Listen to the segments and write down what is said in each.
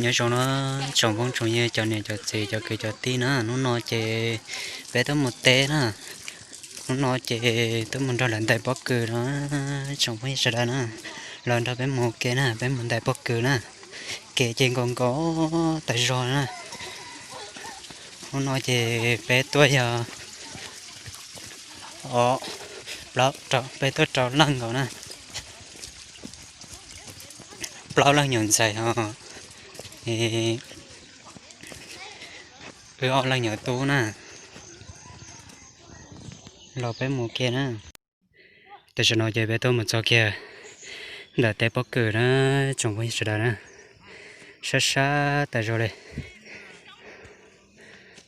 Nyob zoo no tsoom phooj tsoom ywg cov niam cov txiv cov kwv cov tij na, hnub no ces peb tuaj mus teb na. Hnub no ces tuaj mus nrog lawv ntais pob kws no, tsoom phooj ywg sawv daws na, los nrog peb mus ua ke na, peb mus ntais pob kws na. Kev ces nkaus nkaus tas zog na. Hnub no ces peb tuaj yog, o, peb tuaj rau leej nkaus na. Plaub leeg nyuam ntxhais ho, wb ob leeg nyuam tub na. Los peb mus ua ke na. Tam sim no ces peb tuaj mus txog kiag ntawm teb pob kws na, tsoom phooj ywg sawv daws na. Sab sab tas zog li.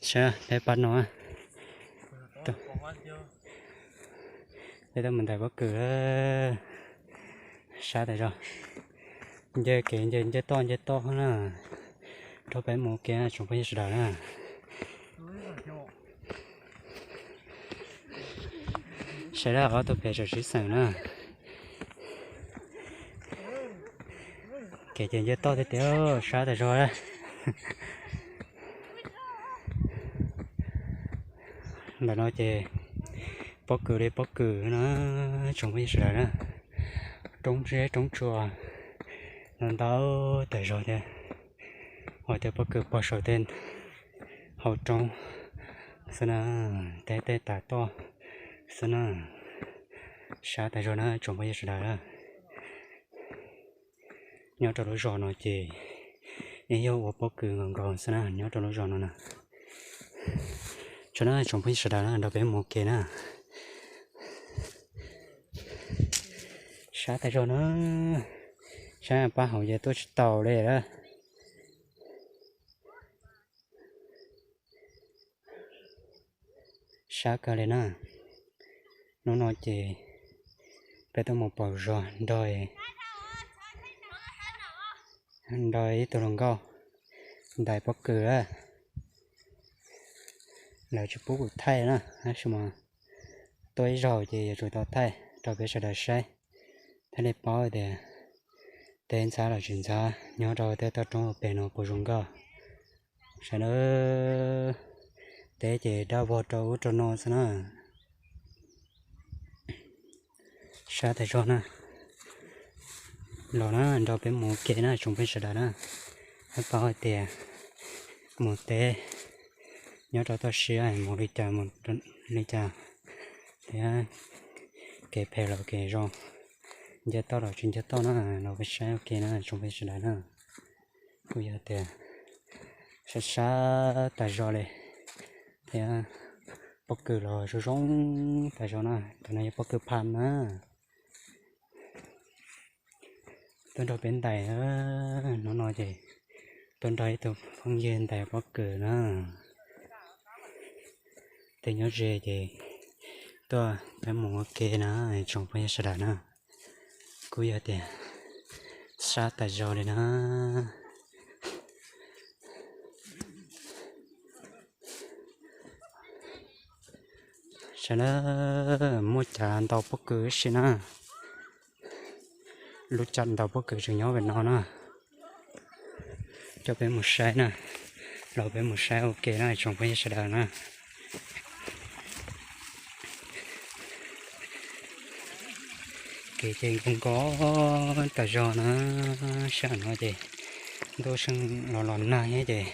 Sab peb pab no. Peb tuaj mus ntais pob kws, sab tas zog. Nce kev nce, nce toj nce toj na. Nrog peb mus ua ke tsoom phooj ywg sawv daws na. Saib dab ob tug pem tseem sib xeem na. Kev ces nce toj tiag tiag, sab tas zog. Ntawm no ces pob kws li pob kws na, tsoom phooj ywg sawv daws na. Roob zeb roob tsuas no ntau tas zog thiab. Ua tej pob kws pog saum tej hauv roob xwb na, tej tej tas toj xwb na. Sab tas zog na tsoom phooj ywg sawv daws. Nyob rau lub zos no ces yeej yog ua pob kws nkaus nkaus xwb na, nyob rau lub zos no na. Tso na tsoom phooj ywg sawv daws na, nrog peb mus ua ke na. Sab tas zog na, sab pab hauv ces tuaj tsis taus li lawm. Sab kawg li na. Hnub no ces peb tuaj mus pauv zog nrog, nrog ib tug hluas nkauj ntais pob kws. Lawv tsis pub kuv thaij na, tab sis mas tuaj ib zaug ces yuav tsum tau thaij rau peb sawv daws saib, thiaj li paub tias teb ntxhab los tsis ntxhab, nyob rau tej toj roob pem no puas zoo nkauj. Saib na, teb ces daj vog rau ub rau no xwb na. Sab tas zog na. Los na, nrog peb mus ua ke na tsoom phooj ywg sawv daws na. Peb paub hais tias mus teb nyob rau toj siab mus li cas mus li cas, thiab kev phem los kev zoo, nce toj los tsis nce toj na, los peb saib ua ke na tsoom phooj ywg sawv daws na. Kuj yog tias sab sab tas zog li, thiab pob kws los zoo zoo tas zog na. Tus no yog pob kws pham na. Tuaj nrog peb ntais, hnub no ces tuaj nrog ib tug phooj ywg ntais pob kws na. Tej nyob ze ces tuaj peb mus ua ke na tsoom phooj ywg sawv daws na. Kuj yog tias sab tas zog li na. Saib na, muaj cav ntaus pob kws ib si na. Lub cav ntaus pob kws tseem nyob pem no na. Coj peb mus saib na, los peb mus saib ua ke na tsoom phooj ywg sawv daws na. Kev ces nkaus nkaus tas zog na, sab no ces ntuj sij los los nag thiab ces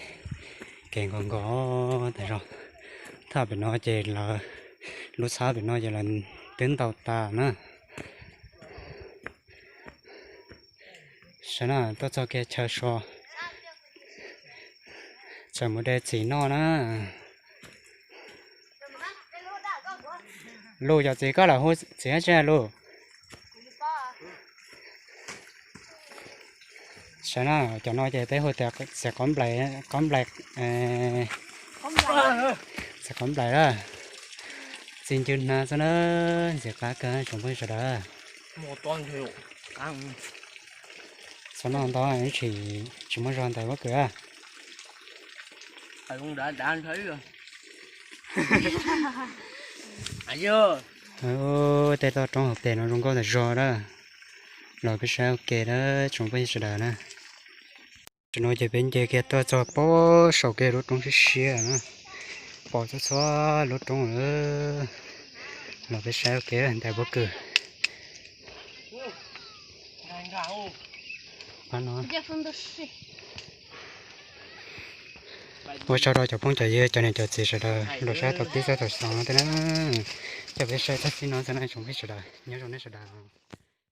kev nkaus nkaus tas zog. Thaj pem no ces lawv, lub txhab pem no ces lawv twb ntaus tas na. Saib na, tuaj txog kiag chaw so, txawm mus de txiv noj na. Lus, cov txiv koj lam hu txiv dab tsi lus? Saib na, cov no ces peb hu tias txiv qaub nplaim, qaub nplaim, txiv qaub nplaim lawm. Txiv ncw hnav xwb na, ntxim qab kawg tsoom phooj ywg sawv daws. Xov no ntau ib tsis, tsis muaj zog ntais pob kws. Tej toj roob hauv pes no zoo nkauj tas zog na. Los peb saib ua ke na tsoom phooj ywg sawv daws na. Tam no ces peb nce kiag tuaj txog pem saum kiag lub roob siab siab na, pom txhua txhua lub roob lawm. Los peb saib ua ke ntawm pob kws. Ua tsaug rau cov phooj cov ywg cov niam cov txiv sawv daws los saib tau pib txog thaum xaus no thiab na. Coj peb saib tag txij no xwb na tsoom phooj ywg sawv daws, nyob zoo nej sawv daws.